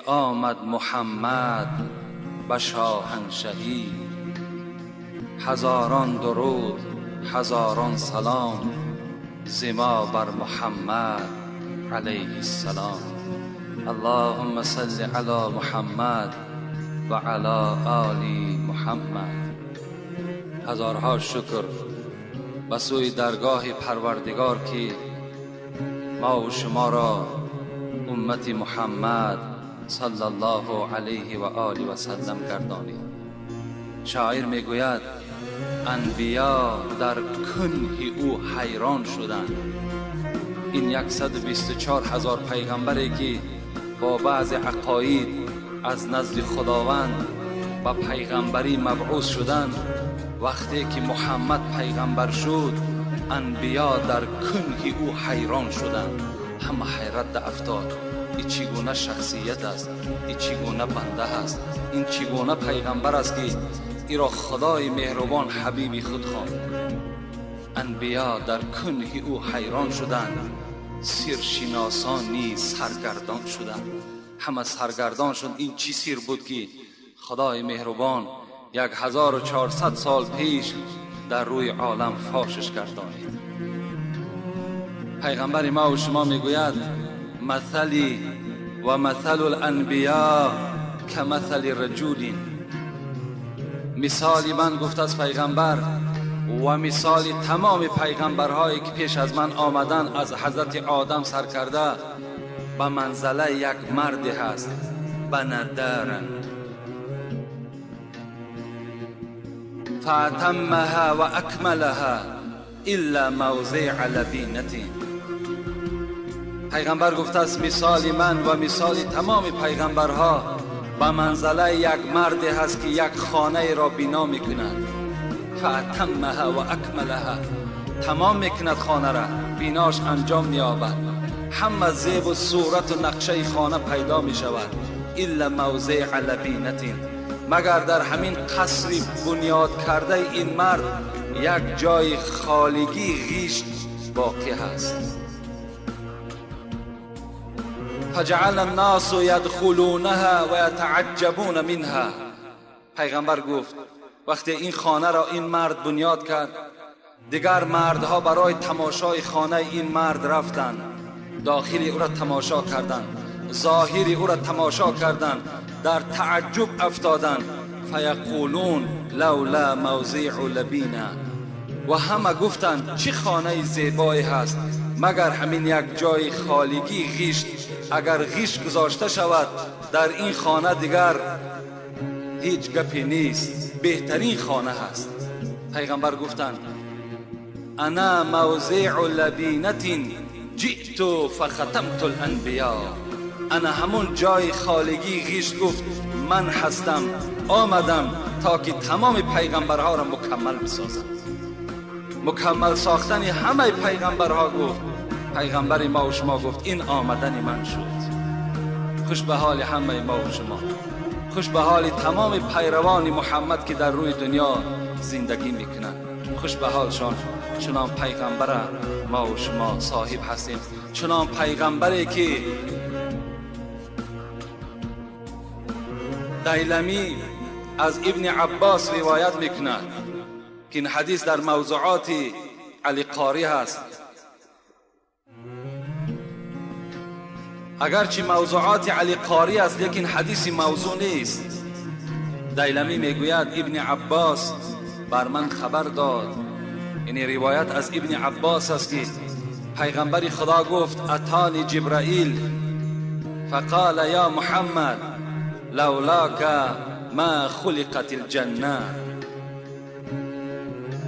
آمد محمد به شاهنشهی. هزاران درود هزاران سلام ز ما بر محمد علیه السلام. اللهم صل علی محمد و علی آل محمد. هزارها شکر به سوی درگاه پروردگار که ما و شما را امت محمد صلی الله علیه و آله و سلم گردانید. شاعر میگوید انبیا در کنه او حیران شدند. این 124,000 پیغمبری که با بعض عقاید از نزد خداوند به پیغمبری مبعوث شدند، وقتی که محمد پیغمبر شد انبیا در کنه او حیران شدند. همه حیرت افتاد، این چگونه شخصیت است، این چگونه بنده است، این چگونه پیغمبر است که ای را خدای مهربان حبیب خود خواند. انبیا در کنه او حیران شدند، سیرشناسان نیز سرگردان شدند. همه سرگردان شد این چی سیر بود که خدای مهربان 1400 سال پیش در روی عالم فاشش گردانید. پیغمبر ما و شما میگوید مثلی و مثل الانبیا کمثل رجل. مثال من گفت از پیغمبر و مثال تمام پیغمبرهایی که پیش از من آمدن از حضرت آدم سر کرده به منزله یک مرد هست، بندارن فاتمها و اکملها الا موضع لبینته. پیغمبر گفته است مثال من و مثال تمام پیغمبرها به منزله یک مرد هست که یک خانه را بنا میکند. فاتمها و اکملها، تمام میکند خانه را، بیناش انجام مییابد، همه زیب و صورت و نقشه خانه پیدا میشود. الا موضع لبینته، مگر در همین قصر بنیاد کرده این مرد یک جای خالگی غیش باقی هست. فجعل الناس يدخلونها ويتعجبون منها. پیغمبر گفت وقتی این خانه را این مرد بنیاد کرد، دیگر مردها برای تماشای خانه این مرد رفتند، داخل او را تماشا کردند، ظاهر او را تماشا کردند، در تعجب افتادند. فیقولون لولا موضع لبینا، و همه گفتند چه خانه زیبایی هست، مگر همین یک جای خالگی غیش، اگر غیش گذاشته شود در این خانه دیگر هیچ گپی نیست، بهترین خانه هست. پیغمبر گفتند انا موضع لبینت جئت فختمت الانبیا. انا همون جای خالگی غیش گفت من هستم، آمدم تا که تمام پیغمبرها را مکمل بسازم. مکمل ساختن همه پیغمبرها گفت پیغمبر ما و شما گفت این آمدن من شد. خوش به حال همه ما و شما، خوش به حال تمام پیروان محمد که در روی دنیا زندگی میکنند، خوش به حالشان. چنان پیغمبر ما و شما صاحب هستیم، چنان پیغمبری که دیلمی از ابن عباس روایت میکند که این حدیث در موضوعات علی قاری هست. اگرچه موضوعات علی قاری است لیکن حدیث موضوع نیست. دیلمی میگوید ابن عباس بر من خبر داد، یعنی روایت از ابن عباس است که پیغمبر خدا گفت اتانی جبرائیل فقال یا محمد لولاک ما خلقت الجنه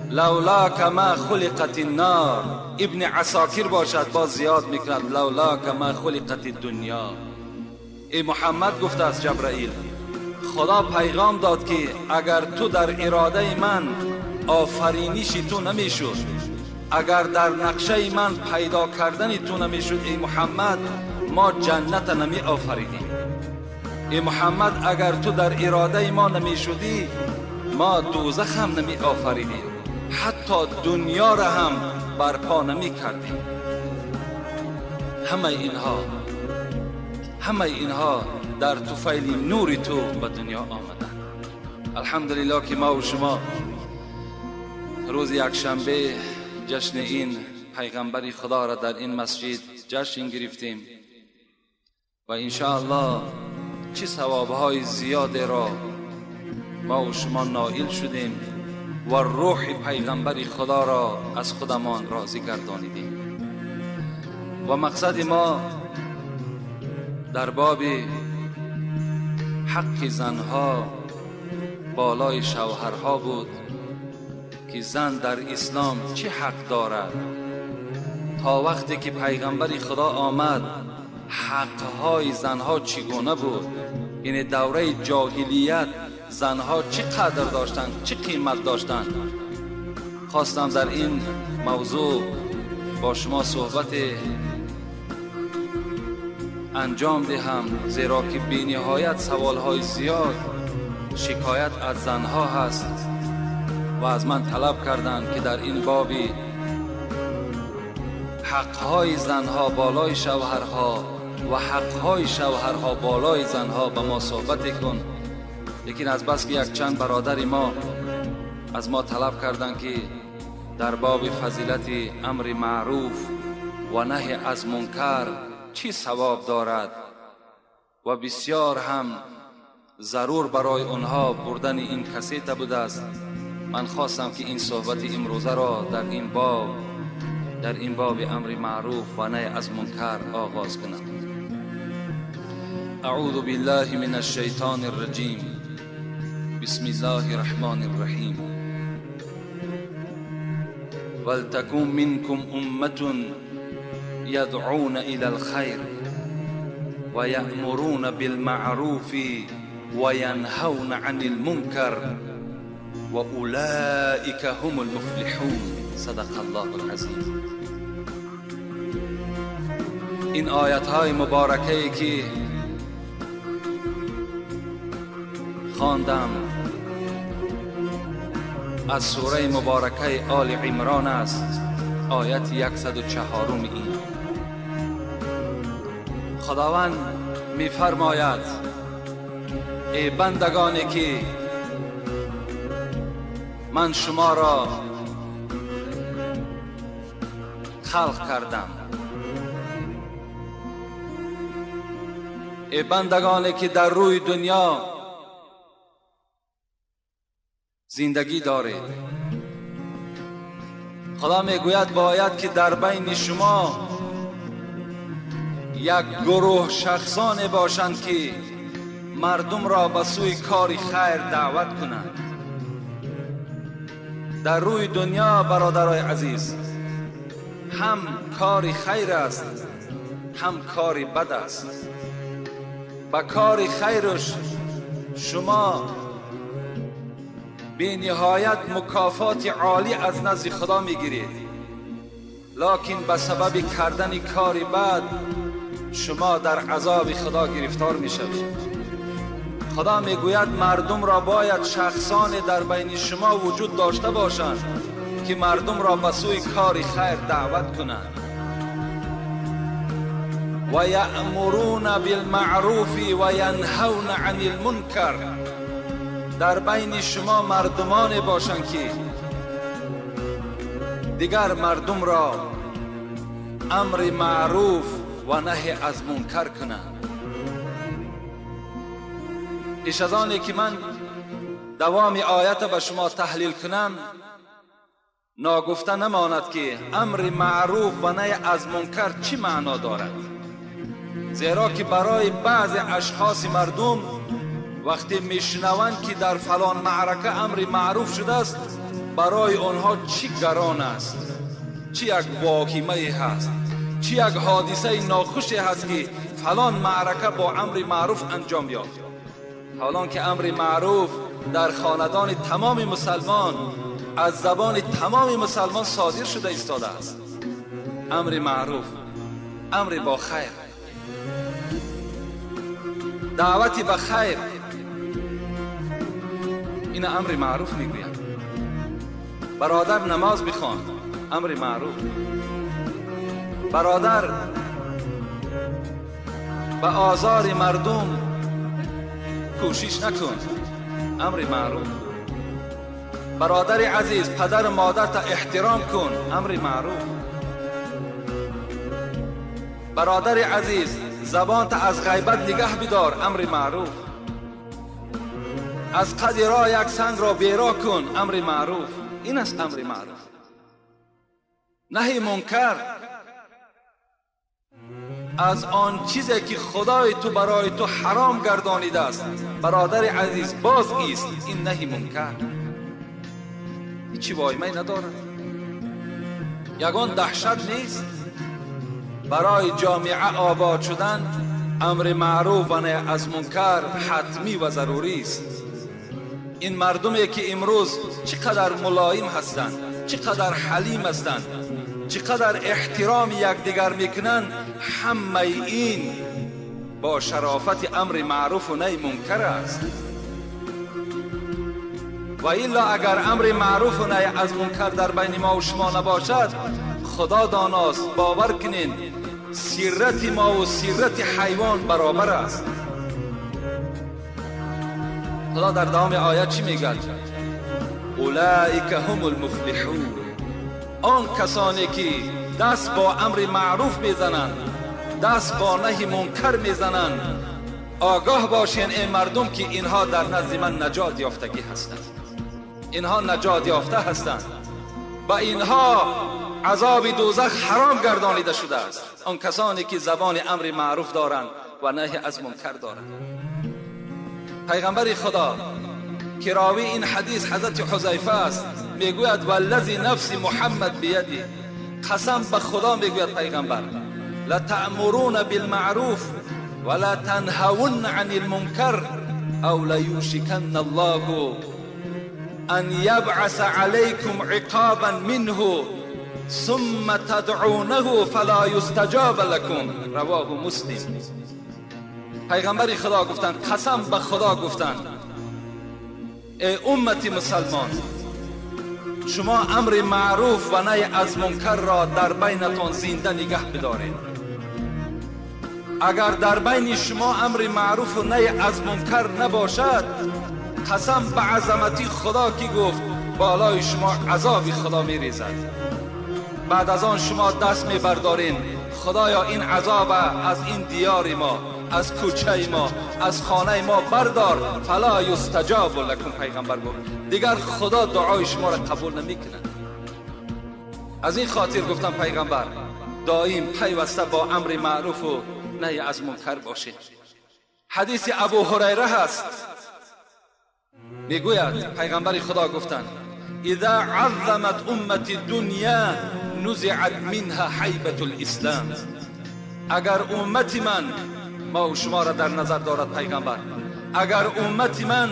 لولاک ما خلقت النار. ابن عساکر باشد باز زیاد میکند لولاک ما خلقت الدنیا. ای محمد گفته از جبرائیل خدا پیغام داد که اگر تو در اراده من آفرینش تو نمیشد، اگر در نقشه من پیدا کردن تو نمیشد ای محمد، ما جنت نمی آفریدیم. ای محمد اگر تو در اراده ما نمیشدی ما دوزخ هم نمی آفریدیم، حتی دنیا را هم برپا نمی کردیم. همه اینها در طفیل نور تو به دنیا آمدند. الحمدلله که ما و شما روز یکشنبه جشن این پیغمبر خدا را در این مسجد جشن گرفتیم و انشاءالله چه ثوابهای زیاد را ما و شما نائل شدیم و روح پیغمبر خدا را از خودمان راضی گردانیدیم. و مقصد ما در باب حق زنها بالای شوهرها بود که زن در اسلام چه حق دارد. تا وقتی که پیغمبر خدا آمد حقهای زنها چگونه بود، یعنی دوره جاهلیت زنها چه قدر داشتند، چه قیمت داشتند. خواستم در این موضوع با شما صحبت انجام دهم، زیرا که بی نهایت سوالهای زیاد شکایت از زنها هست و از من طلب کردند که در این باب حقهای زنها بالای شوهرها و حقهای شوهرها بالای زنها به ما صحبت کن. لیکن از بس که یک چند برادر ما از ما طلب کردند که در باب فضیلت امر معروف و نهی از منکر چی ثواب دارد و بسیار هم ضرور برای آنها بردن این کسیت بوده است، من خواستم که این صحبت امروزه را در این باب امر معروف و نهی از منکر آغاز کنم. اعوذ بالله من الشیطان الرجیم. بسم الله الرحمن الرحیم. ولتكن منكم امة يدعون الى الخير ويأمرون بالمعروف وينهون عن المنكر وأولئك هم المفلحون. صدق الله العظیم. این آیت های مبارکه که خواندم از سوره مبارکه آل عمران است، آیت 104. این خداوند می‌فرماید ای بندگانی که من شما را خلق کردم، ای بندگانی که در روی دنیا زندگی دارید، خدا میگوید باید که در بین شما یک گروه شخصان باشند که مردم را به سوی کار خیر دعوت کنند. در روی دنیا برادرای عزیز هم کار خیر است هم کار بد است. با کار خیرش شما بی نهایت مکافات عالی از نزد خدا میگیرید، لکن به سبب کردن کار بد شما در عذاب خدا گرفتار میشوید. خدا میگوید مردم را باید شخصان در بین شما وجود داشته باشند که مردم را به سوی کار خیر دعوت کنند. و یأمرون بالمعروف و ینهون عن المنکر. در بین شما مردمان باشند که دیگر مردم را امر معروف و نهی از منکر کنند. پیش از آنی که من دوام آیت به شما تحلیل کنم، ناگفته نماند که امر معروف و نهی از منکر چی معنا دارد، زیرا که برای بعض اشخاص مردم وقتی میشنوند که در فلان معرکه امر معروف شده است، برای آنها چی گران است، چی یک واهمه هست، چی یک حادثه ناخوشی هست که فلان معرکه با امر معروف انجام یافت. حالان که امر معروف در خاندان تمام مسلمان از زبان تمام مسلمان صادر شده ایستاده است. امر معروف، امر با خیر، دعوت به خیر، این امر معروف میگوید. برادر نماز بخوان، امر معروف. برادر به آزار مردم کوشش نکن، امر معروف. برادر عزیز، پدر و مادر تا احترام کن، امر معروف. برادر عزیز، زبان تا از غیبت نگه بدار، امر معروف. از قد راه یک سنگ را بیرا کن، امر معروف. این است امر معروف. نهی منکر از آن چیزی که خدای تو برای تو حرام گردانیده است، برادر عزیز، باز ایست. این نهی منکر هیچی وایمه ندارد، یگان دهشت نیست. برای جامعه آباد شدن امر معروف و نهی از منکر حتمی و ضروری است. این مردمی که امروز چقدر ملایم هستند، چقدر حلیم هستند، چقدر احترام یکدیگر میکنند، همه این با شرافت امر معروف و نهی منکر است. و الا اگر امر معروف و نهی از منکر در بین ما و شما نباشد، خدا داناست، باور کنین سیرت ما و سیرت حیوان برابر است. خدا در دوام آیت چی میگه؟ اولئک هم المفلحون. آن کسانی که دست با امر معروف میزنند، دست با نهی منکر میزنند، آگاه باشین این مردم که اینها در نزد من نجات یافتگی هستند. اینها نجات یافته هستند و اینها عذاب دوزخ حرام گردانیده شده است. آن کسانی که زبان امر معروف دارند و نهی از منکر دارند. پیغمبر خدا که راوی این حدیث حضرت حذیفه است، میگوید والذی نفس محمد بیدی، قسم به خدا میگوید پیغمبر، لتأمرون بالمعروف ولا تنهون عن المنکر او لیوشکن الله ان یبعث علیکم عقابا منه ثم تدعونه فلا یستجاب لکم. رواه مسلم. پیغمبر خدا گفتند، قسم به خدا گفتند، ای امت مسلمان، شما امر معروف و نهی از منکر را در بینتان زنده نگه بدارید. اگر در بین شما امر معروف و نهی از منکر نباشد، قسم به عظمتی خدا که گفت بالای شما عذاب خدا میریزد. بعد از آن شما دست میبردارین، خدایا این عذاب از این دیار ما، از کوچه ما، از خانه ما بردار. فلا یستجاب لکم. پیغمبر گفت دیگر خدا دعای شما را قبول نمیکند. از این خاطر گفتم پیغمبر دائم پیوسته با امر معروف و نهی از منکر باشید. حدیث ابو هریره هست، میگوید پیغمبر خدا گفتند اذا عظمت امت دنیا نزعت منها حیبت الاسلام. اگر امت من، ما و شما را در نظر دارد پیغمبر، اگر امت من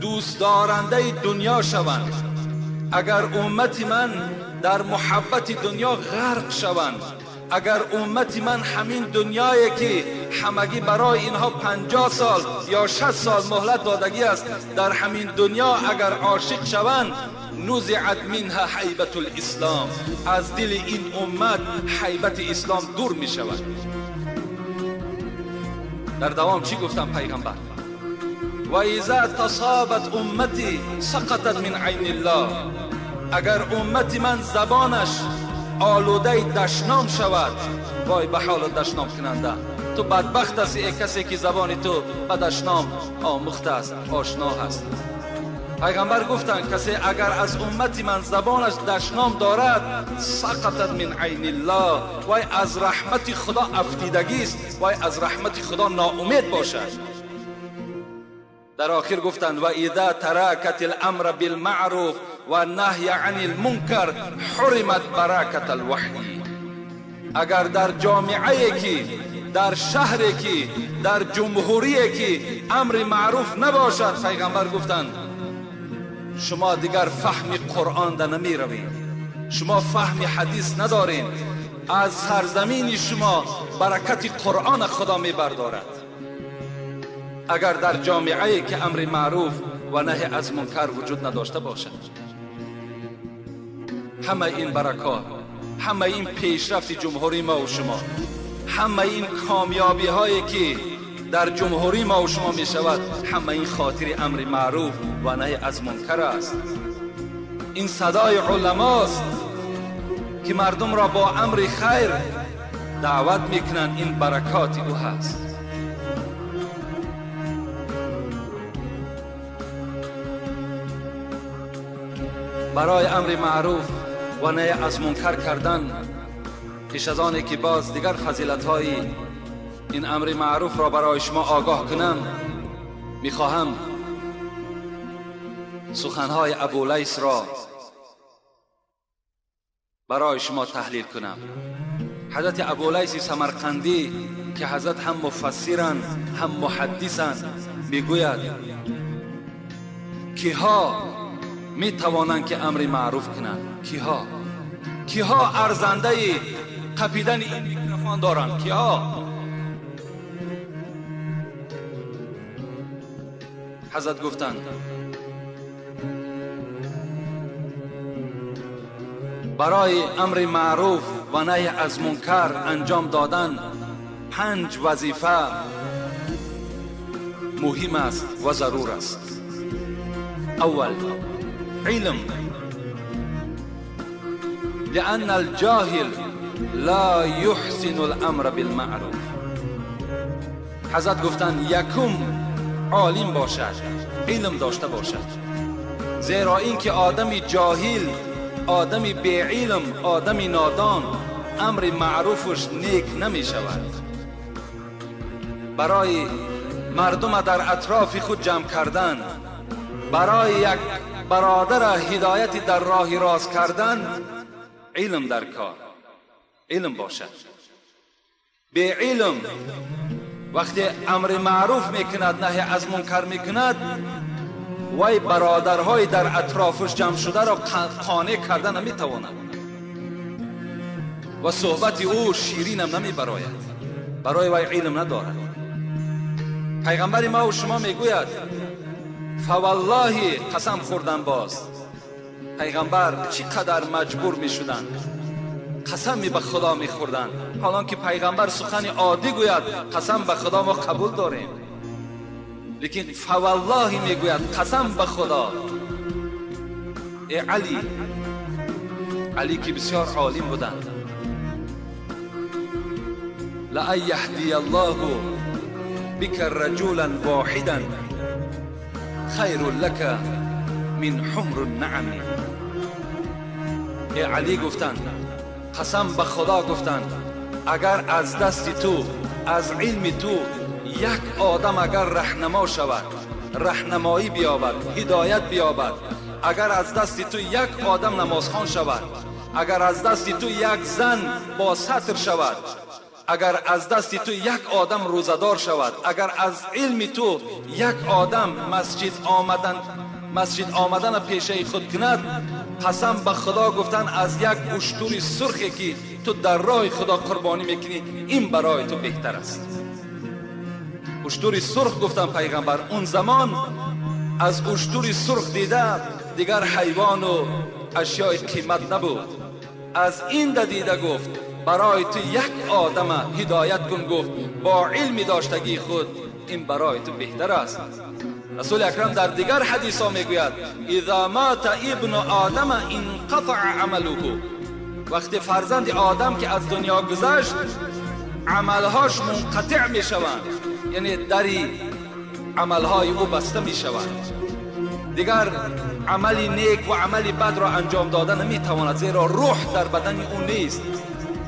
دوست دارنده دنیا شوند، اگر امت من در محبت دنیا غرق شوند، اگر امت من همین دنیایی که همگی برای اینها 50 سال یا 60 سال مهلت دادگی است، در همین دنیا اگر عاشق شوند، نزعت منها حیبت الاسلام، از دل این امت حیبت اسلام دور می شود. در دوام چی گفتم پیغمبر؟ و اذا تصابت امتی سقطت من عین الله. اگر امت من زبانش آلوده دشنام شود، وای به حال دشنام کننده، تو بدبخت هستی ای کسی که زبان تو به دشنام آموخته است، آشنا هست. پیغمبر گفتند کسی اگر از امت من زبانش دشنام دارد، سقطت من عین الله، وای از رحمت خدا افتیدگی است، وای از رحمت خدا ناامید باشد. در آخر گفتند و اذا ترکت الامر بالمعروف و نهی عن المنکر حرمت برکت الوحی. اگر در جامعه که، در شهری که، در جمهوری که امر معروف نباشد، پیغمبر گفتند شما دیگر فهم قرآن ده نمی روید، شما فهم حدیث ندارین، از سرزمین شما برکت قرآن خدا می بردارد. اگر در جامعه که امر معروف و نهی از منکر وجود نداشته باشد، همه این برکات، همه این پیشرفت جمهوری ما و شما، همه این کامیابی هایی که در جمهوری ما و شما می شود، همه این خاطر امر معروف و نهی از منکر است. این صدای علماست که مردم را با امر خیر دعوت میکنند. این برکات او هست. برای امر معروف و نهی از منکر کردن، پیش از آنی که باز دیگر فضیلت های این امر معروف را برای شما آگاه کنم، میخواهم سخنهای ابولیث را برای شما تحلیل کنم. حضرت ابولیث سمرقندی که حضرت هم مفسرند هم محدثند، میگوید کیها میتوانند که امر معروف کنند؟ کیها؟ کیها ارزنده قپیدن این میکروفون دارند؟ کیها؟ حضرت گفتند برای امر معروف و نهی از منکر انجام دادن 5 وظیفه مهم است و ضرور است. اول علم، لأن الجاهل لا يحسن الامر بالمعروف. حضرت گفتند یکم عالم باشد، علم داشته باشد، زیرا اینکه آدمی جاهل، آدمی بی علم، آدمی نادان، امر معروفش نیک نمی شود. برای مردم در اطراف خود جمع کردن، برای یک برادر هدایت در راه راست کردن، علم در کار، علم باشد. بی علم وقتی امر معروف میکند، نهی از منکر میکند، وی برادرهای در اطرافش جمع شده را قانع کرده نمیتواند و صحبت او شیرین هم نمیبراید، برای وی علم ندارد. پیغمبر ما و شما میگوید فوالله، قسم خوردن باز، پیغمبر چقدر مجبور میشدند، قسمی به خدا میخوردند. حالان که پیغمبر سخن عادی گوید قسم به خدا ما قبول داریم، لیکن فوالله میگوید قسم به خدا. ای علی، علی که بسیار عالم بودند، لأن یهدی الله بک رجلا واحدا خیر لک من حمر النعم. ای علی گفتند، قسم به خدا گفتند، اگر از دست تو، از علم تو یک آدم اگر رهنما شود، رهنمایی بیابد، هدایت بیابد، اگر از دست تو یک آدم نمازخوان شود، اگر از دست تو یک زن با ستر شود، اگر از دست تو یک آدم روزدار شود، اگر از علم تو یک آدم مسجد آمدن پیشه خود کند، قسم به خدا گفتن از یک اشتر سرخی که تو در راه خدا قربانی میکنی، این برای تو بهتر است. اشتر سرخ گفتن پیغمبر اون زمان از اشتر سرخ دیده دیگر حیوان و اشیاء قیمت نبود. از این دیده گفت برای تو یک آدم هدایت کن، گفت با علم داشتگی خود این برای تو بهتر است. رسول اکرم در دیگر حدیث ها میگوید اذا مات ابن آدم انقطع عمله. وقتی فرزند آدم که از دنیا گذشت عملهاش منقطع میشوند، یعنی دری عملهای او بسته میشوند، دیگر عمل نیک و عمل بد را انجام داده نمیتواند، زیرا روح در بدن او نیست.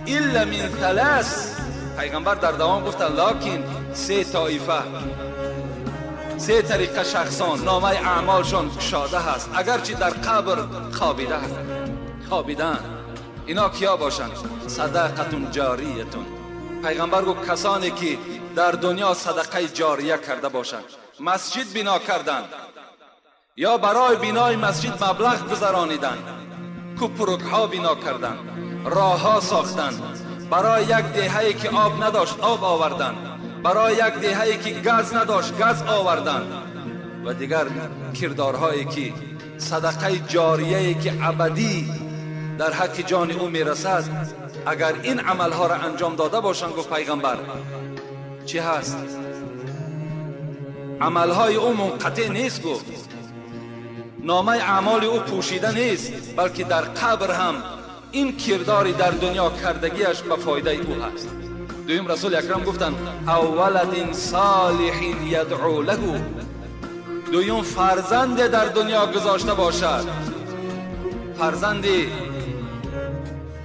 الا من ثلاث، پیغمبر در دوام گفتند لکن سه طایفه، سه طریقه شخصان نامه اعمالشان گشاده هست اگرچه در قبر خوابیده هست، خوابیدن. اینا کیا باشند؟ صدقه جاریتون. پیغمبر گفت کسانی که در دنیا صدقه جاریه کرده باشند، مسجد بنا کردند یا برای بنای مسجد مبلغ گذرانیدند، کوپرک ها بنا کردند، راه ها ساختند، برای یک دهه‌ای که آب نداشت آب آوردند، برای یک دهه‌ای که گاز نداشت گاز آوردند و دیگر کردارهایی که صدقه جاریه‌ای که ابدی در حق جان او میرسد، اگر این عملها را انجام داده باشند، گفت پیغمبر چی هست؟ عملهای او منقطع نیست. گفت نامه اعمال او پوشیده نیست، بلکه در قبر هم این کرداری در دنیا کردگیش به فایده او هست. دویم رسول اکرم گفتند او ولد صالح یدعو له. دویم فرزند در دنیا گذاشته باشد، فرزند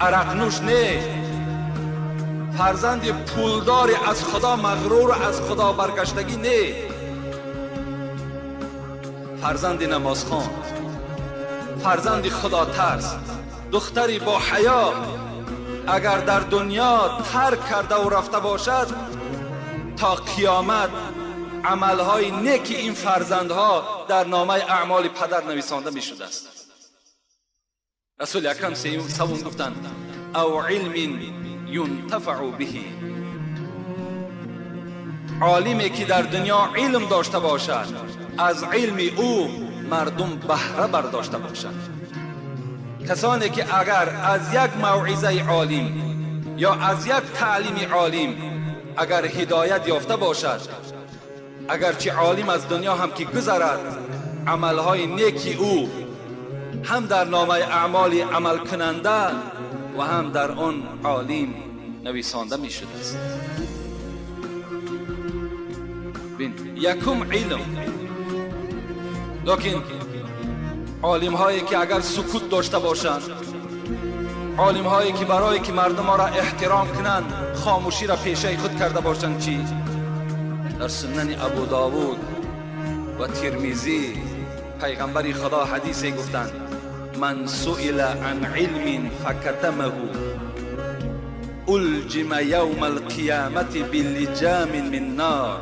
عرق نوش نه، فرزند پولدار از خدا مغرور از خدا برگشتگی نه، فرزند نمازخوان، فرزند خدا ترس، دختری با حیا اگر در دنیا ترک کرده و رفته باشد تا قیامت عملهای نیک این فرزندها در نامه اعمال پدر نویسانده می شده است. رسول اکرم سوم گفتند او علم ینتفع به. عالمی که در دنیا علم داشته باشد از علم او مردم بهره برداشته باشد. کسانی که اگر از یک موعظه عالم یا از یک تعلیم عالم اگر هدایت یافته باشد، اگرچه عالم از دنیا هم که گذرد، عملهای نیکی او هم در نامه اعمال عمل کننده و هم در آن عالم نویسانده می شده است. بین یکم علم، لیکن عالم هایی که اگر سکوت داشته باشند، عالم هایی که برای که مردم را احترام کنند خاموشی را پیشه خود کرده باشند، چی؟ در سنن ابو داود و ترمذی پیغمبر خدا حدیث گفتند من سئل عن علم فکتمه الجم یوم القیامت بلجام من نار.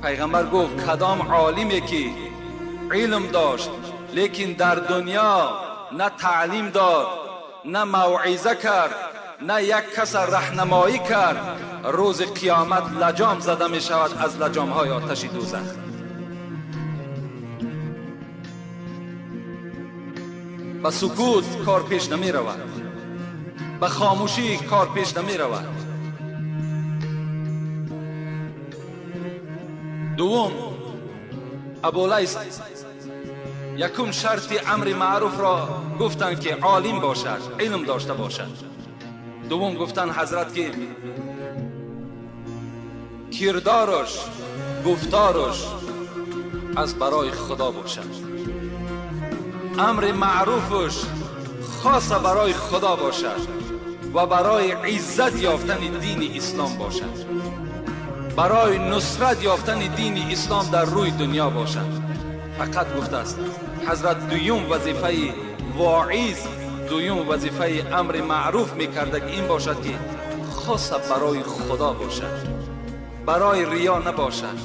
پیغمبر گفت کدام عالمی که علم داشت لیکن در دنیا نه تعلیم داد، نه موعظه کرد، نه یک کس راهنمایی کرد، روز قیامت لجام زده می شود از لجام های آتش دوزخ. به سکوت کار پیش نمی رود، به خاموشی کار پیش نمی رود. دوم، ابولیث یکم شرط امر معروف را گفتند که عالم باشد، علم داشته باشد. دوم گفتند حضرت که کردارش، گفتارش از برای خدا باشد، امر معروفش خاص برای خدا باشد و برای عزت یافتن دین اسلام باشد، برای نصرت یافتن دین اسلام در روی دنیا باشد. فقط گفته است حضرت دویم وظیفه واعظ، دویم وظیفه امر معروف میکرده که این باشد که خاص برای خدا باشد، برای ریا نباشد،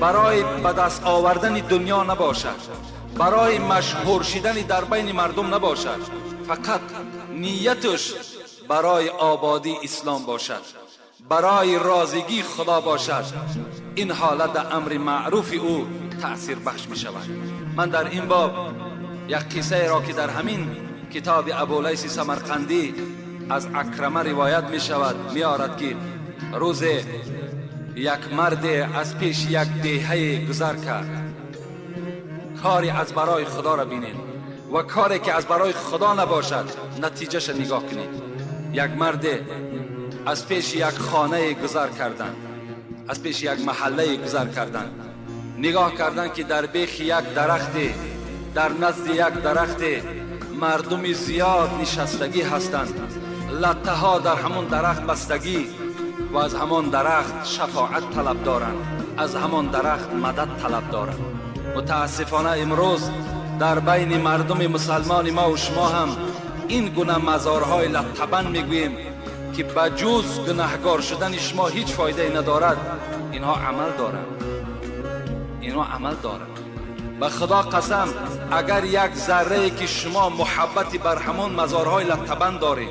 برای به دست آوردن دنیا نباشد، برای مشهور شدن در بین مردم نباشد، فقط نیتش برای آبادی اسلام باشد، برای راضیگی خدا باشد. این حالت در امر معروف او تأثیر بخش می شود. من در این باب یک قصه را که در همین کتاب ابولیث سمرقندی از عکرمه روایت می شود می آرد که روز یک مرد از پیش یک دهه گذر کرد. کاری از برای خدا را بینید و کاری که از برای خدا نباشد نتیجهش نگاه کنید. یک مرد از پیش یک خانه گذر کردند، از پیش یک محله گذر کردند، نگاه کردند که در بیخ یک درخت، در نزد یک درخت مردم زیاد نشستگی هستند، لطه ها در همون درخت بستگی و از همان درخت شفاعت طلب دارند، از همان درخت مدد طلب دارند. متاسفانه امروز در بین مردم مسلمان ما و شما هم این گونه مزارهای لطبن میگوییم که بجز گناهگار شدن شما هیچ فایده ندارد. اینها عمل دارند، اینها عمل دارند. به خدا قسم اگر یک ذره که شما محبتی بر همون مزارهای لطبن دارید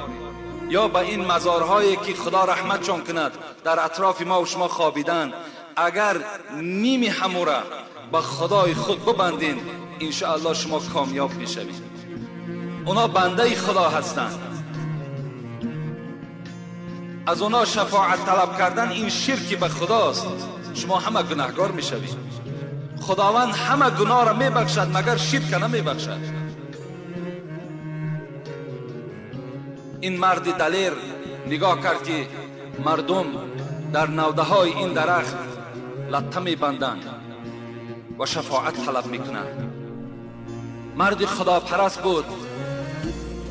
یا به این مزارهایی که خدا رحمتشان کند در اطراف ما و شما خوابیدن، اگر نیمی همورا به خدای خود ببندین انشاءالله شما کامیاب میشوید. اونا بنده خدا هستند، از اونا شفاعت طلب کردن این شرکی به خداست. شما همه گناهگار میشوید. خداوند همه گناه را میبخشد مگر شرک نمیبخشد. این مرد دلیر نگاه کرد که مردم در نوده های این درخت لطه میبندند و شفاعت طلب میکنند. مرد خدا پرست بود،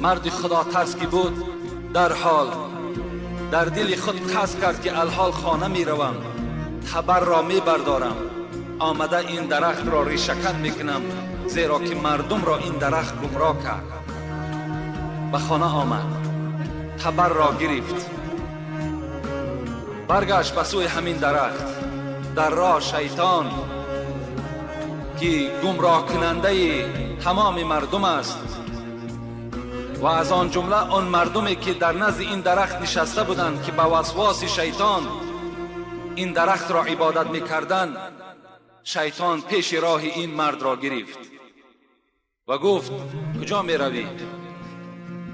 مرد خدا ترس که بود، در حال در دل خود قصد کرد که الحال خانه میروم، تبر را میبردارم، آمده این درخت را ریشه‌کن میکنم، زیرا که مردم را این درخت گمراه کرد. به خانه آمد، تبر را گرفت، برگشت به سوی همین درخت. در راه شیطان که گمراه کننده تمام مردم است و از آن جمله آن مردمی که در نزد این درخت نشسته بودند که با وسواس شیطان این درخت را عبادت میکردند، شیطان پیش راه این مرد را گرفت و گفت کجا میروی؟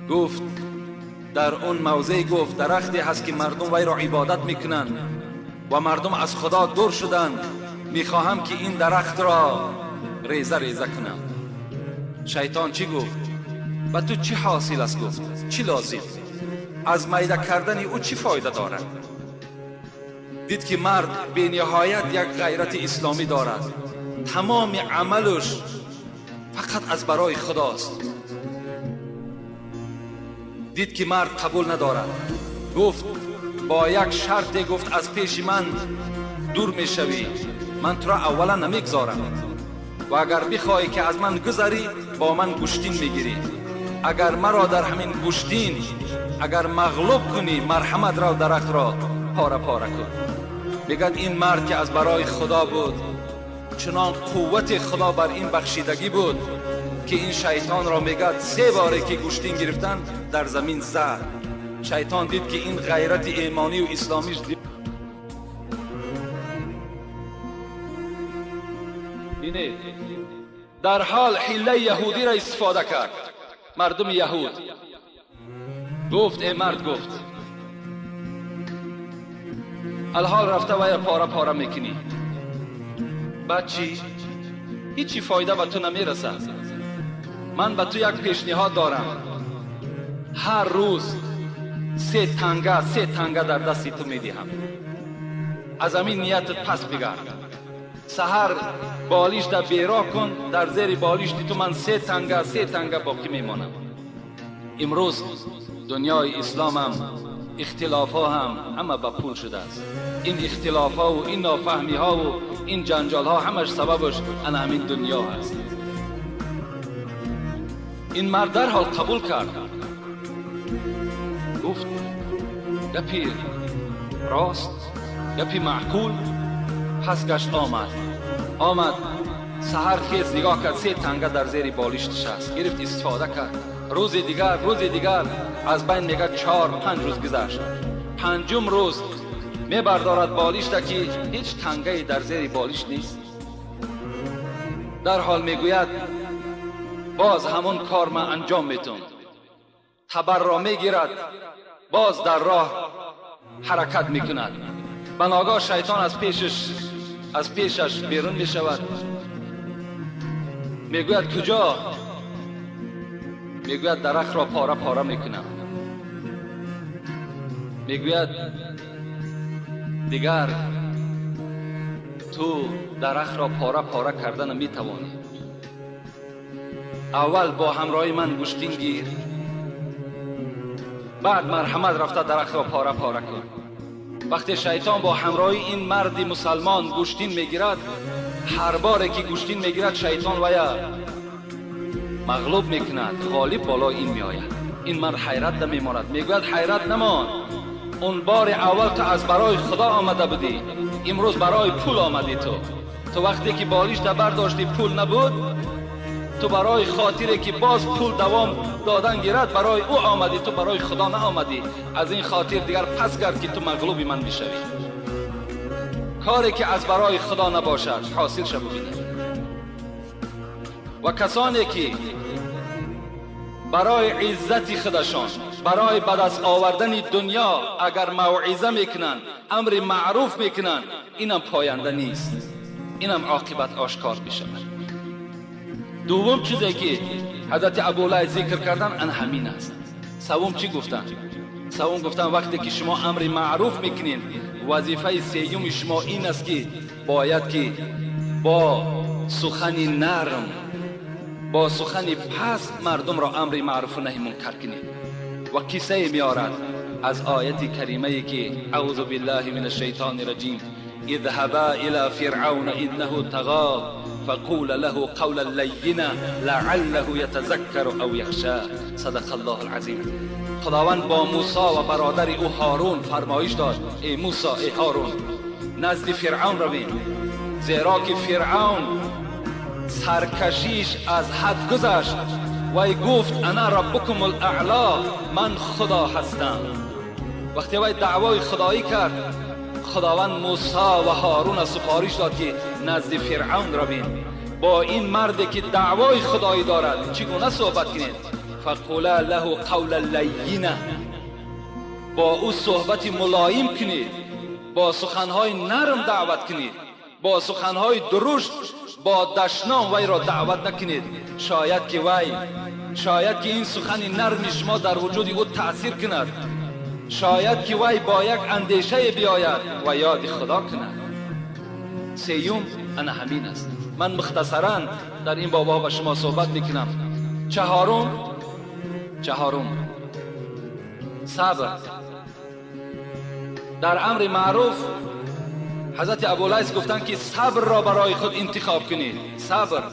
گفت در اون موضع، گفت درختی هست که مردم وی را عبادت میکنند و مردم از خدا دور شدند، میخواهم که این درخت را ریزه ریزه کنم. شیطان چی گفت؟ و تو چی حاصل است؟ گفت چی لازم؟ از میده کردن او چی فایده دارد؟ دید که مرد به نهایت یک غیرت اسلامی دارد، تمام عملش فقط از برای خداست. دید که مرد قبول ندارد، گفت با یک شرط، گفت از پیش من دور میشوی، من تو را اولا نمیگذارم و اگر بخواهی که از من گذری با من گوشتین میگیری، اگر مرا در همین گوشتین اگر مغلوب کنی مرحمت را درخت را پاره پاره کن. میگد این مرد که از برای خدا بود، چنان قوت خدا بر این بخشیدگی بود که این شیطان را میگد 3 باره که گوشتین گرفتن در زمین زد. شیطان دید که این غیرت ایمانی و اسلامیش بینید، در حال حیله یهودی را استفاده کرد. مردم یهود گفت ای مرد، گفت الحال رفته و پاره پاره میکنی، بعد چی؟ هیچی فایده به تو نمیرسد. من به تو یک پیشنهاد دارم، هر روز 3 تنگه 3 تنگه در دست تو میدهم، از همین نیتت پس بگرد. سحر بالیش در بیرا کن، در زیر بالیش تو من 3 تنگه 3 تنگه باقی میمانم. امروز دنیای اسلام هم اختلاف ها هم همه به پول شده است. این اختلاف ها و این نافهمی ها و این جنجال ها همش سببش انا همین دنیا هست. این مرد در حال قبول کرد، گفت گپی راست، گپی معقول. پس گشت آمد سحر خیز نگاه کرد، 3 تنگه در زیر بالشت نشست، گرفت استفاده کرد. روز دیگر روز دیگر از بین میگه 4-5 روز گذشت. 5م روز میبردارد بالشت که هیچ تنگه در زیر بالشت نیست. در حال میگوید باز همون کار من انجام میتون. تبر را میگیرد، باز در راه حرکت میکند. بناگاه شیطان از پیشش بیرون میشود، میگوید کجا؟ میگوید درخت را پاره پاره میکنم. میگوید دیگر تو درخت را پاره پاره کردن میتوانی، اول با همراهی من گوشتین گیر، بعد مرحمت رفته درخت را پاره پاره کن. وقتی شیطان با همراهی این مرد مسلمان گوشتین میگیرد، هر باره که گوشتین میگیرد شیطان ویا مغلوب میکند، غالب بالای این میآید. این مرد حیرت نمیماند، میگوید حیرت نمان، اون بار اول تو از برای خدا آمده بودی، امروز برای پول آمدی. تو وقتی که بالیش برداشتی پول نبود، تو برای خاطری که باز پول دوام دادن گیرد برای او آمدی، تو برای خدا نه آمدی. از این خاطر دیگر پس گرد که تو مغلوب من میشوی. کاری که از برای خدا نباشد حاصل شو ببینی. و کسانی که برای عزت خودشان، برای به دست آوردن دنیا اگر موعظه میکنن، امر معروف میکنن، اینم پاینده نیست، اینم عاقبت آشکار میشود. دوم چیزی که حضرت ابولیث ذکر کردن ان همین است. سوم چی گفتن؟ سوم گفتن وقتی که شما امر معروف میکنین، وظیفه سیوم شما این است که باید که با سخن نرم، با سخن پست مردم را امر معروف و نهی منکر کنید. و قصه میارد از آیت کریمه که اعوذ بالله من الشیطان الرجیم، اذهبا الى فرعون انه طغى فقول له قولا لینا لعله یتذکر او یخشى. صدق الله العظیم. خداوند با موسی و برادر او هارون فرمایش داد: ای موسی، ای هارون، نزد فرعون رویم، زیرا که فرعون سرکشیش از حد گذشت وی گفت انا ربکم الاعلا، من خدا هستم. وقتی وی دعوای خدایی کرد، خداوند موسی و هارون سفارش داد که نزد فرعون رویم. با این مردی که دعوای خدایی دارد چگونه صحبت کنید؟ فقولا له قولا لینا، با او صحبت ملایم کنید، با سخنهای نرم دعوت کنید، با سخنهای درشت، با دشنام وی را دعوت نکنید. شاید که این سخن نرم شما در وجود او تأثیر کند، شاید که وی با یک اندیشه بیاید و یاد خدا کند. سیوم انا همین است. من مختصرا در این بابا با شما صحبت میکنم. چهارم صبر در امر معروف. حضرت ابولیث گفتند که صبر را برای خود انتخاب کنید، صبر،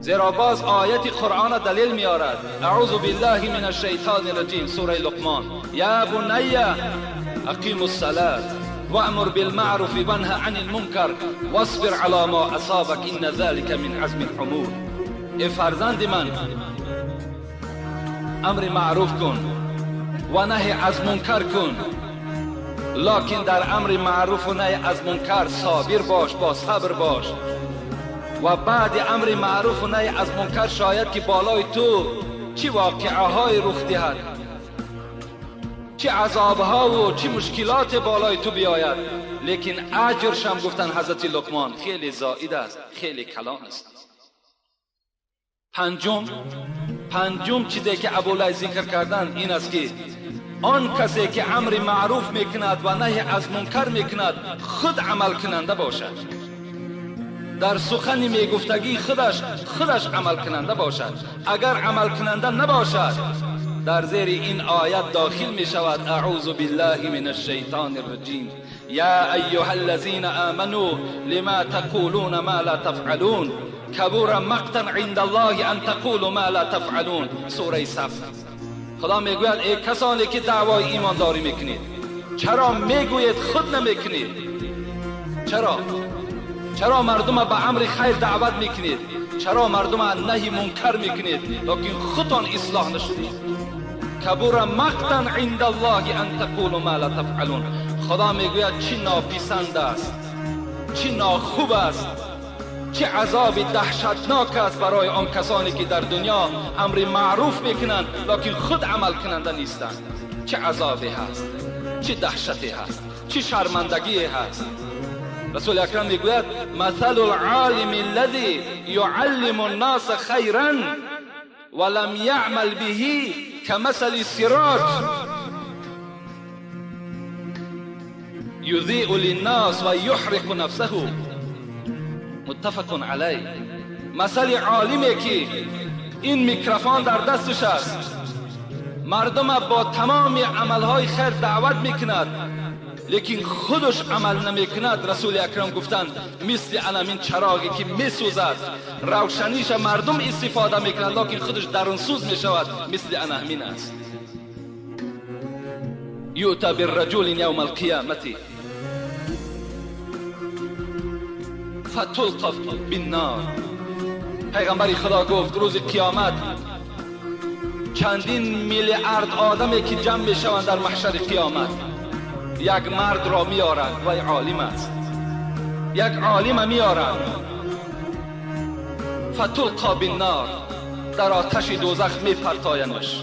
زیرا باز آیت قرآن دلیل میارد. اعوذ بالله من الشیطان الرجیم، سوره لقمان: یا بنی اقیم الصلاة وامر بالمعروف وانه عن المنکر واصبر علی ما اصابک ان ذلك من عزم الامور. ای فرزند من، امر معروف کن و نهی از منکر کن، لکن در امر معروف و نهی از منکر صابر باش، با صبر باش. و بعد امر معروف و نهی از منکر شاید که بالای تو چه واقعه های رخ دهد، چه عذاب ها و چه مشکلات بالای تو بیاید، لیکن اجرش هم گفتن حضرت لقمان خیلی زائد است، خیلی کلان است. پنجم چیزی که ابولیث ذکر کردن این است که آن کسی که امر معروف میکند و نهی از منکر میکند خود عمل کننده باشد، در سخن میگفتگی خودش عمل کننده باشد. اگر عمل کننده نباشد در زیر این آیت داخل می شود: اعوذ بالله من الشیطان الرجیم، یا ایها الذین آمنوا لما تقولون ما لا تفعلون کبر مقتا عند الله ان تقولوا ما لا تفعلون. سوره صف. خدا میگوید ای کسانی که دعوای ایمانداری میکنید، چرا میگویید خود نمیکنید؟ چرا مردم به امر خیر دعوت میکنید؟ چرا مردم نهی منکر میکنید لیکن خودتان اصلاح نشدید؟ کبر مقتا عند الله ان تقولوا ما لا تفعلون. خدا میگوید چی ناپسند است، چی ناخوب است، چه عذاب دهشتناک است برای آن کسانی که در دنیا امر معروف میکنند لیکن خود عمل کننده نیستند. چه عذابی هست، چه دهشتی هست، چه شرمندگی هست. رسول اکرم میگوید مثل العالم الذي يعلم الناس خیرا ولم يعمل به كمثل السراج یضیء للناس و یحرق نفسه. متفق علیه. مثل عالمی که این میکروفون در دستش است، مردم با تمام عملهای خیر دعوت میکند لیکن خودش عمل نمیکند. رسول اکرم گفتند مثل انمین چراغی که میسوزد، روشنیش مردم استفاده میکند لیکن خودش درون سوز میشود، مثل انمین است. یؤتی بالرجل یوم القیامة فتلقف بالنار. پیغمبر خدا گفت روز قیامت چندین میلیارد آدمی که جمع میشوند در محشر قیامت، یک مرد را میارند و عالم است، یک عالم میارند، فتلقا بالنار، در آتش دوزخ میپرتاینش،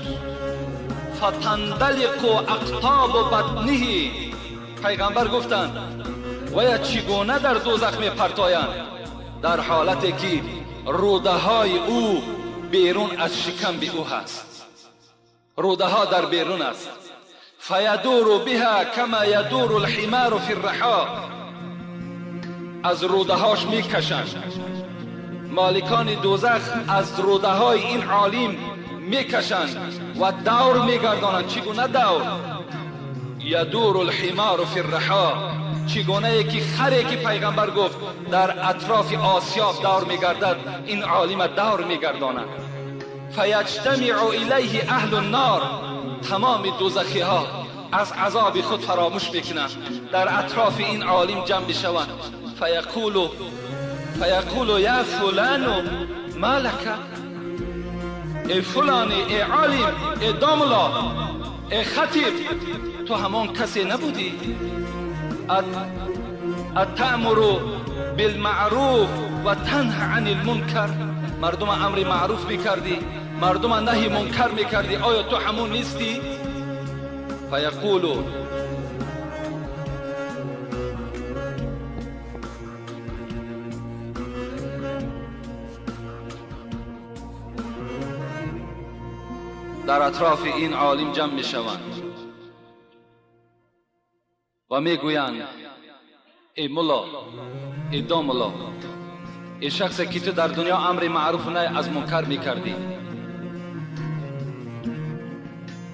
فتندلق اقطاب بطنه. پیغمبر گفتند و یا چگونه در دوزخ میپرتایند؟ در حالتی که روده های او بیرون از شکم به او هست، روده ها در بیرون است. فیدور بها کما یدور الحمار فی الرحا، از روده هاش میکشند. مالکان دوزخ از روده های این عالم میکشند و دور میگردانند. چگونه دور؟ یدور الحمار فی الرحا، چگونه که خری که پیغمبر گفت در اطراف آسیاب دور میگردد، این عالم دور میگرداند. فیجتمع الیه اهل النار، تمام دوزخی ها از عذاب خود فراموش میکنند، در اطراف این عالم جمع بشوند. فیقول یا فلان ما لک، ای فلانی، ای عالم، ای داملا، ای خطیب، تو همان کسی نبودی؟ اتأمر بالمعروف و تنهى عن المنکر، مردم امر معروف میکردی، مردم نهی منکر میکردی، آیا تو همون نیستی؟ فیقول در اطراف این عالم جمع میشوند و میگویند ای ملا، ای داملا، ای شخصی که تو در دنیا امر معروف و نهی از منکر میکردی،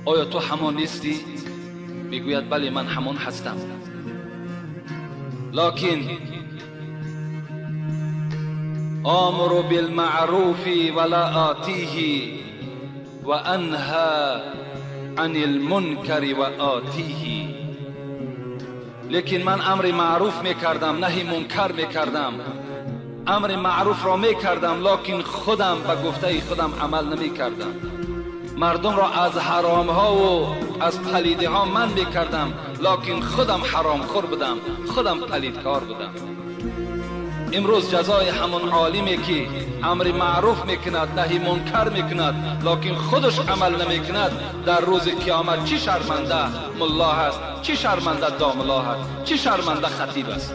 آیا تو همان نیستی؟ میگوید بله من همان هستم، لکن آمر بالمعروف ولا آتیه و انهى عن المنکر و آتیه، لیکن من امر معروف میکردم، نهی منکر میکردم، امر معروف را میکردم، لکن خودم به گفته خودم عمل نمیکردم، مردم را از حرام ها و از پلیده ها من میکردم، لکن خودم حرام خور بودم، خودم پلیدکار بودم. امروز جزای همون عالمی که امر معروف میکند، نهی منکر میکند، لکن خودش عمل نمیکند، در روز قیامت چی شرمنده ملا هست، چی شرمنده داملا هست، چی شرمنده خطیب است.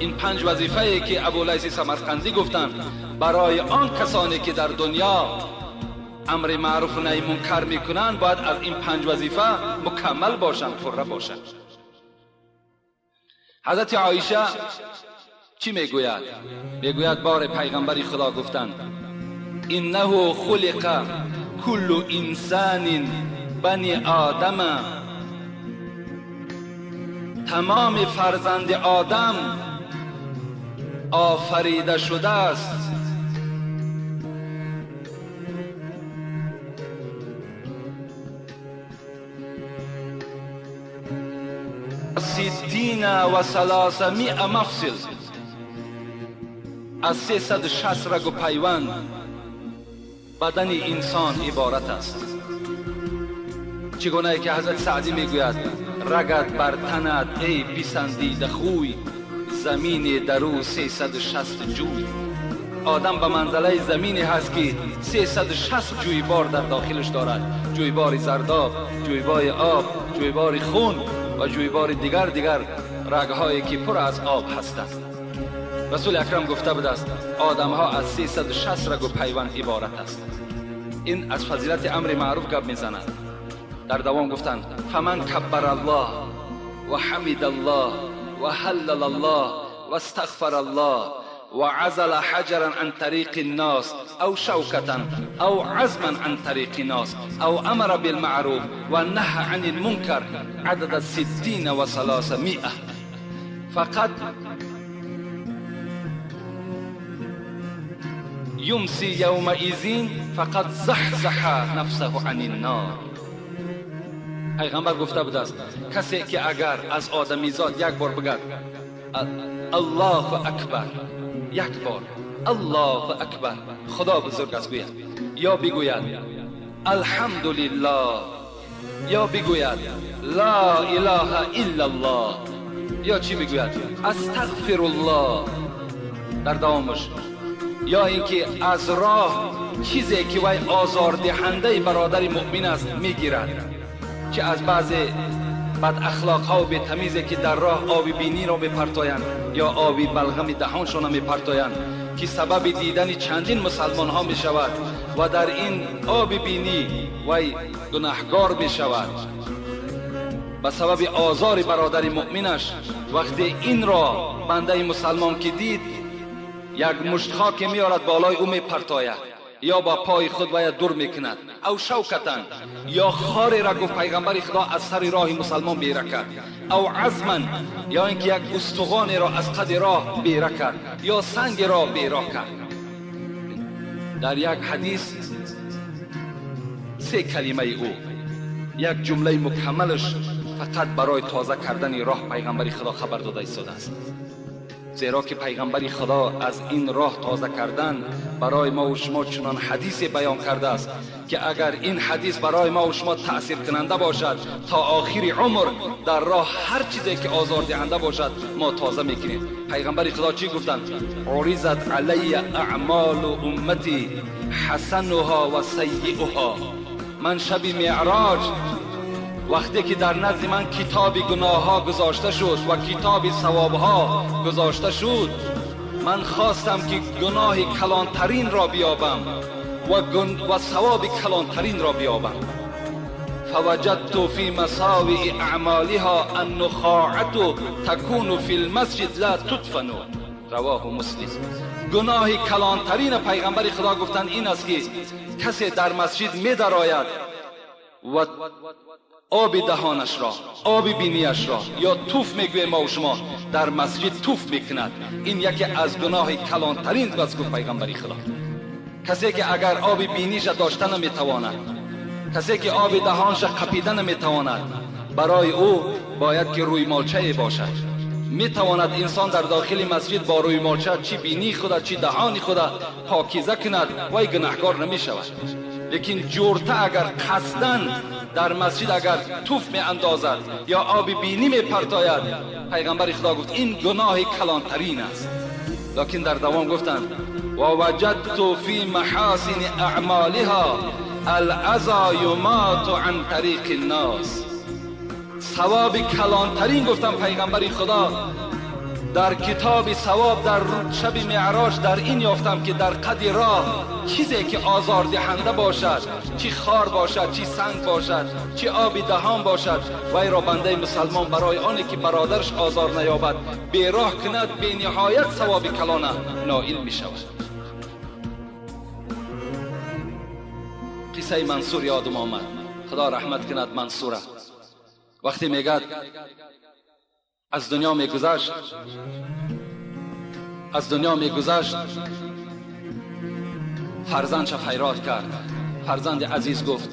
این 5 وظیفه ای که ابولیث سمرقندی گفتند برای آن کسانی که در دنیا امر معروف و نهی منکر میکنند، باید از این 5 وظیفه مکمل باشند، پره باشند. حضرت عایشه چی میگوید؟ میگوید بار پیغمبر خدا گفتند انه خلق کل انسان بنی آدم، تمام فرزند آدم آفریده شده است 360 مفصل، از 360 رگ و پیوند بدن انسان عبارت است. چگونه که حضرت سعدی میگوید رگت بر تنت ای پسندیده خوی، زمین درو 360 جوی. آدم به منزله زمینی هست که 360 جویبار در داخلش دارد، جویبار زرداب، جویبار آب، جویبار خون و جویبار دیگر رگهایی که پر از آب هستند. رسول اکرم گفته بود است آدم ها از 360 رگ و پیوند عبارت است. این از فضیلت امر معروف گپ میزند. در دوام گفتند فمن کبر الله و حمد الله و حلل الله و استغفر الله و عزل حجرا عن طریق الناس او شوکة او عزما عن طریق الناس او امر بالمعروف و نهى عن المنکر عدد 360 فقد يمسي يومئذ فقد زحزح نفسه عن النار. پیغمبر گفته بود است کسی که اگر از آدمیزاد یک بار بگد الله اکبر، یک بار الله اکبر، خدا بزرگ است گوید، یا بگوید الحمدلله، یا بگوید لا اله الا الله، یا چی بگوید استغفر الله در دوامش، یا اینکه از راه چیزی که وی آزاردهنده برادر مؤمن است میگیرد، چه از بعض بد اخلاق ها و بی تمیزی که در راه آب بینی را میپرتایند یا آب بلغم دهانشان را میپرتایند که سبب دیدن چندین مسلمان ها میشود و در این آب بینی وی گناهگار میشود به سبب آزار برادر مؤمنش. وقتی این را بنده مسلمان که دید، یک مشت خاک میارد بالای او میپرتاید یا با پای خود باید دور میکند، او شوکة یا خاری را گفت پیغمبر خدا از سر راه مسلمان بیره کرد، او عظما یا اینکه یک استخوان را از قد راه بیره کرد یا سنگ را بیره کرد. در یک حدیث سه کلمه او، یک جمله مکملش فقط برای تازه کردن راه پیغمبر خدا خبر داده ایستاده است. زیرا که پیغمبر خدا از این راه تازه کردن برای ما و شما چنان حدیث بیان کرده است که اگر این حدیث برای ما و شما تأثیر کننده باشد تا آخر عمر در راه هر چیزی که آزار دهنده باشد ما تازه میکنیم. پیغمبر خدا چی گفتند؟ عرضت علی اعمال امتی حسنها و سیئها. من شب معراج وقتی که در نزد من کتاب گناه ها گذاشته شد و کتاب ثواب ها گذاشته شد، من خواستم که گناه کلانترین را بیابم و ثواب کلانترین را بیابم. فوجدت فی مساوئ اعمالها النخاعة تکون فی المسجد لا تدفن. رواه مسلم. گناه کلانترین پیغمبر خدا گفتند این است که کسی در مسجد می درآید و آب دهانش را، آب بینیش را یا توف میگویم ما و شما در مسجد توف میکند. این یکی از گناه کلانترین است گفت پیغمبر خدا. کسی که اگر آب بینیش داشته نمیتواند، کسی که آب دهانش قپیده نمیتواند، برای او باید که روی مالچه باشد. میتواند انسان در داخل مسجد با روی مالچه چی بینی خود چی دهان خود پاکیزه کند وی گناهکار نمیشود. لیکن جورته اگر قصداً در مسجد اگر توف می اندازد یا آب بینی می پرتاید، پیغمبر خدا گفت این گناه کلانترین است. لیکن در دوام گفتند و وجدت فی محاسن اعمالها الاذی یمات عن طریق الناس. ثواب کلانترین گفتم پیغمبر خدا در کتاب ثواب در شب معراج در این یافتم که در قد راه چیزی که آزار دهنده باشد، چی خار باشد، چی سنگ باشد، چی آب دهان باشد، وی را بنده مسلمان برای آنی که برادرش آزار نیابد به راه کند، به نهایت ثواب کلانه نائل می شود. قصه منصور یادم آمد، خدا رحمت کند منصوره. وقتی میگد از دنیا میگذشت، از دنیا میگذشت، فرزندش فریاد کرد. فرزند عزیز گفت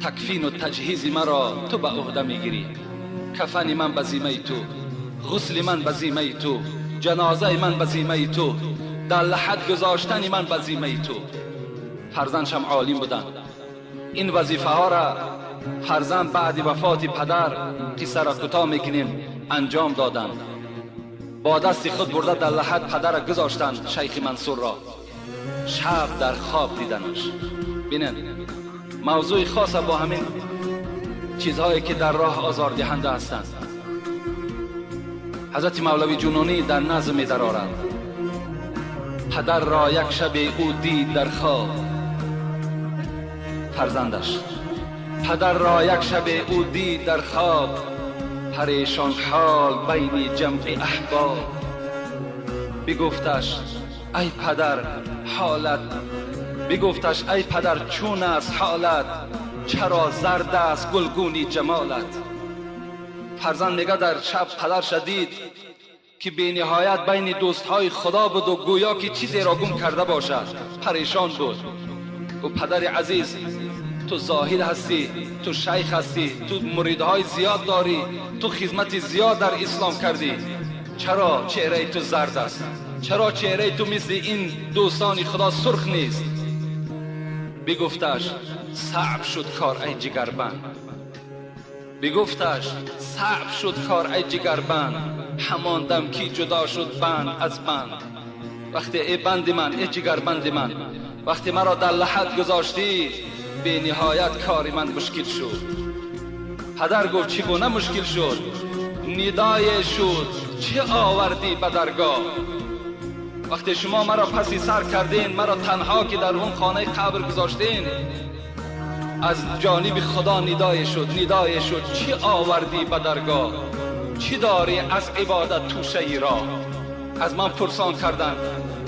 تکفین و تجهیز مرا تو به عهده میگیری، کفن من به ذمه تو، غسل من به ذمه تو، جنازه من به ذمه تو، در لحد گذاشتن من به ذمه تو. فرزندشم عالم بودند. این وظیفه ها را فرزند بعد وفات پدر، قصه را کوتاه میکنیم، انجام دادند. با دست خود برده در لحد پدر را گذاشتند شیخ منصور را. شب در خواب دیدنش. بینن موضوع خاص با همین چیزهایی که در راه آزار دهنده هستند. حضرت مولوی جنونی در نظم می درآرد. پدر را یک شب او دید در خواب، فرزندش. پدر را یک شب او دید در خواب، پریشان حال بین جمع احباب. بگفتش ای پدر حالت، بگفتش ای پدر چون است حالت، چرا زرد است گلگونی جمالت. فرزند میگه در شب پدر شدید که بی نهایت بین دوستهای خدا بود و گویا که چیزی را گم کرده باشد، پریشان بود. و پدر عزیز تو زاهد هستی، تو شیخ هستی، تو مریدهای زیاد داری، تو خدمت زیاد در اسلام کردی، چرا چهره تو زرد است؟ چرا چهره تو مثل این دوستان خدا سرخ نیست؟ بگفتش صعب شد کار ای جگربند، بگفتش صعب شد کار ای جگربند، همان دم کی جدا شد بند از بند. وقتی ای بند من، ای جگربند من، وقتی مرا در لحد گذاشتی، به نهایت کار من مشکل شد. پدر گفت چگونه مشکل شد؟ ندای شد چه آوردی به درگاه؟ وقتی شما مرا پسی سر کردین، مرا تنها که در اون خانه قبر گذاشتین، از جانب خدا ندای شد، ندای شد چه آوردی به درگاه؟ چی داری از عبادت توشه ای را؟ از من پرسان کردن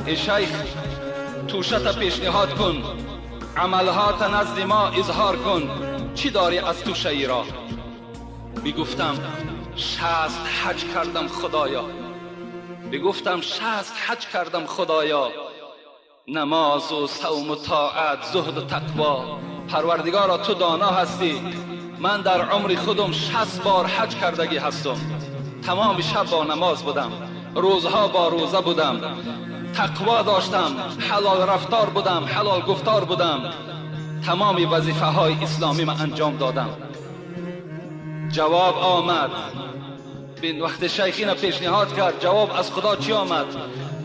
ای شیخ توشه تا پیشنهاد کن، عملها تا نزد ما اظهار کن، چی داری از توشه ای را؟ بگفتم 60 حج کردم خدایا، بگفتم 60 حج کردم خدایا، نماز و صوم و طاعت، زهد و تقوا. پروردگارا تو دانا هستی، من در عمر خودم 60 بار حج کردگی هستم، تمام شب با نماز بودم، روزها با روزه بودم، تقوا داشتم، حلال رفتار بودم، حلال گفتار بودم، تمام وظیفه های اسلامی من انجام دادم. جواب آمد. وقت شیخین پیشنهاد کرد، جواب از خدا چی آمد؟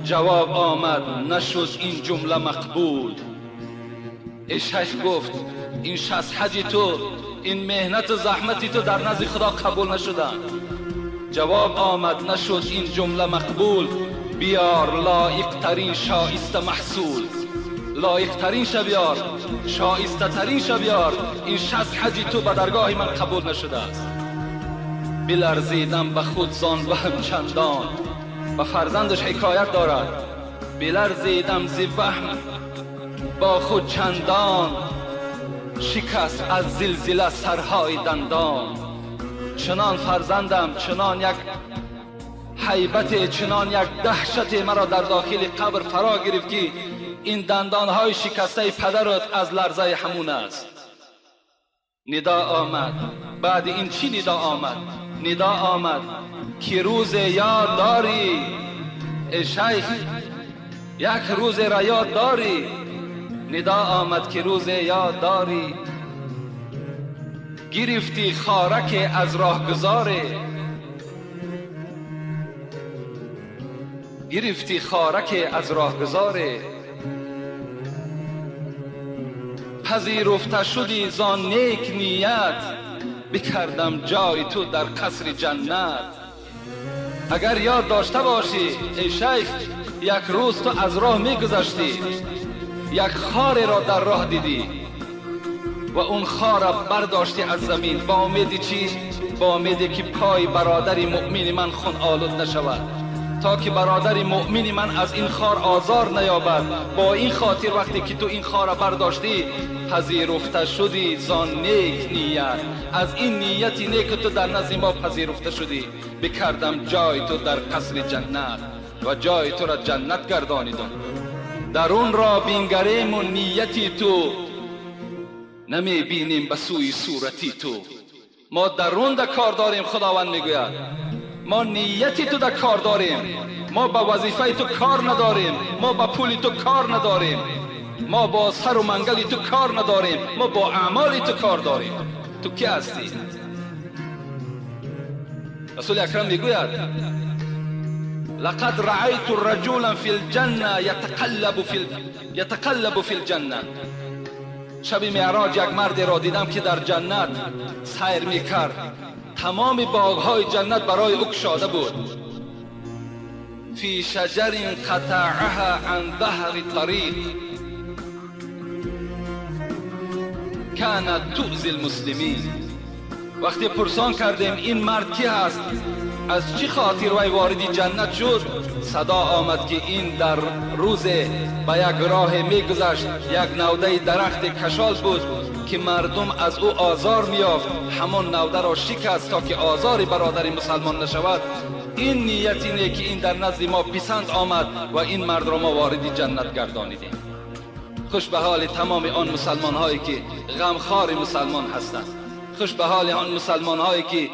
جواب آمد نشد این جمله مقبول. ای شیخ گفت این 60 حج تو، این مهنت و زحمتی تو در نزد خدا قبول نشدن. جواب آمد نشد این جمله مقبول، بیار لایق ترین شایسته محصول، لایق ترین شبیار، شایسته ترین شبیار، این 60 حجی تو به درگاه من قبول نشده است. بلرزیدم به خود زان وهم چندان، و فرزندش حکایت دارد، بلرزیدم ز وهم با خود چندان، شکست از زلزله سرهای دندان. چنان فرزندم، چنان یک حیبت، چنان یک دهشت مرا در داخل قبر فرا گرفت که این دندانهای شکسته پدرت از لرزه همون است. ندا آمد. بعد این چی ندا آمد؟ ندا آمد که روز یاد داری ای شیخ، یک روز را یاد داری. ندا آمد که روز یاد داری، گرفتی خارک از راهگذاره، گرفتی خارک از راهگذاره، پذیرفته شدی زان نیک نیت، بکردم جای تو در قصر جنت. اگر یاد داشته باشی ای شیخ، یک روز تو از راه میگذشتی، یک خار را در راه دیدی و اون خار را برداشتی از زمین، با امید چی؟ با امیدی که پای برادر مؤمن من خون آلود نشود، تا که برادر مؤمن من از این خار آزار نیابد. با این خاطر وقتی که تو این خار را برداشتی، پذیرفته شدی زان نیک نیت، از این نیت نیک تو در نزد ما پذیرفته شدی، بکردم جای تو در قصر جنت و جای تو را جنت گردانیدم. درون را بینگریم و نیتی تو، نمی بینیم به سوی صورتی تو. ما درون در کار داریم، خداوند میگوید ما نیتی تو در کار داریم، ما با وظیفه تو کار نداریم، ما با پولی تو کار نداریم، ما با سر و منگلی تو کار نداریم، ما با اعمالی تو کار داریم. تو کی هستی؟ رسول اکرم میگوید لقد رأيت رجلا في الجنة يتقلب في الجنة. شب معراج یک مرد را دیدم که در جنت سیر میکرد، تمام باغهای جنت برای او گشاده بود. فی شجر قطعها عن ظهر طریق كانت تؤذی المسلمین. وقتی پرسان کردیم این مرد کی هست، از چی خاطر وی وارد جنت شد، صدا آمد که این در روز به یک راه میگذشت، یک نوده درخت کشال بود که مردم از او آزار میافت، همان نوده را شکست تا که آزار برادر مسلمان نشود. این نیتی نه که این در نزد ما پسند آمد و این مرد را ما وارد جنت گردانیدیم. خوش به حال تمام آن مسلمان هایی که غمخوار مسلمان هستند، خوش به حال آن مسلمان هایی که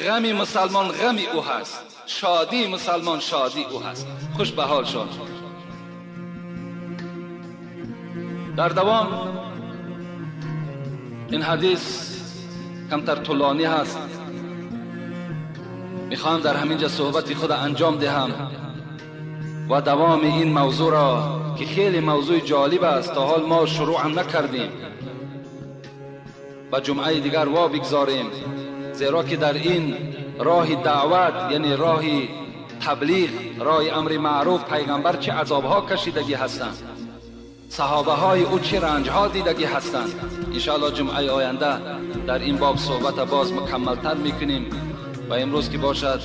غم مسلمان غم او هست، شادی مسلمان شادی او هست. خوش به حال شد. در دوام این حدیث کمتر طولانی هست، میخواهم در همینجا صحبت خود انجام دهم و دوام این موضوع را که خیلی موضوع جالب است، تا حال ما شروع هم نکردیم، با جمعه دیگر وا بگذاریم. Зеро ки дар ин роҳи даъват, яъне роҳи таблиғ, роҳи амри маъруф, пайғамбар чӣ азобҳо кашидагӣ ҳастанд, саҳобаҳои ӯ чӣ ранҷҳо дидагӣ ҳастанд. Иншоаллоҳ ҷумъаи оянда дар ин боб суҳбата боз мукаммалтар мекунем ва имрӯз ки бошад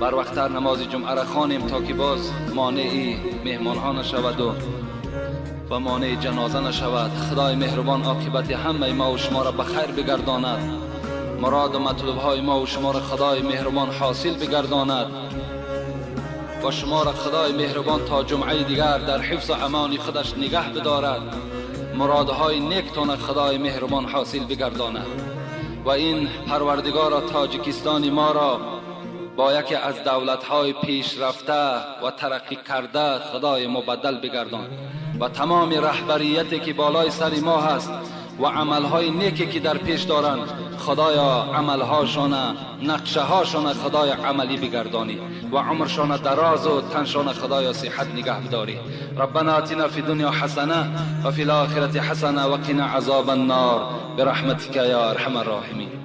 барвақттар намози ҷумъаро хонем то ки боз монеи меҳмонҳо нашаваду ва монеи ҷаноза нашавад. Худои меҳрубон оқибати ҳамаи мо ва шуморо ба хайр бигардонад. Муроду матлубҳои мо ва шуморо Худои меҳрубон ҳосил бигардонад ва шуморо Худои меҳрубон то ҷумъаи дигар дар ҳифзу амони худаш нигаҳ бидорад. Муродҳои нектона Худои меҳрубон ҳосил бигардонад ва ин Парвардигоро Тоҷикистони моро бо яке аз давлатҳои пешрафта ва тараққӣ карда Худои мубаддал бигардон ва тамоми раҳбарияте ки болои сари мо ҳаст ва амалҳои неке ки дар пеш доранд, Худоё амалҳошона, нақшаҳошона Худоё амалӣ бигардонӣ ва умршона дарозу таншона Худоё сиҳат нигаҳ бидорӣ. ربنا آتنا في الدنيا حسنة وفي الآخرة حسنة وقنا عذاب النار برحمتك يا أرحم الراحمين.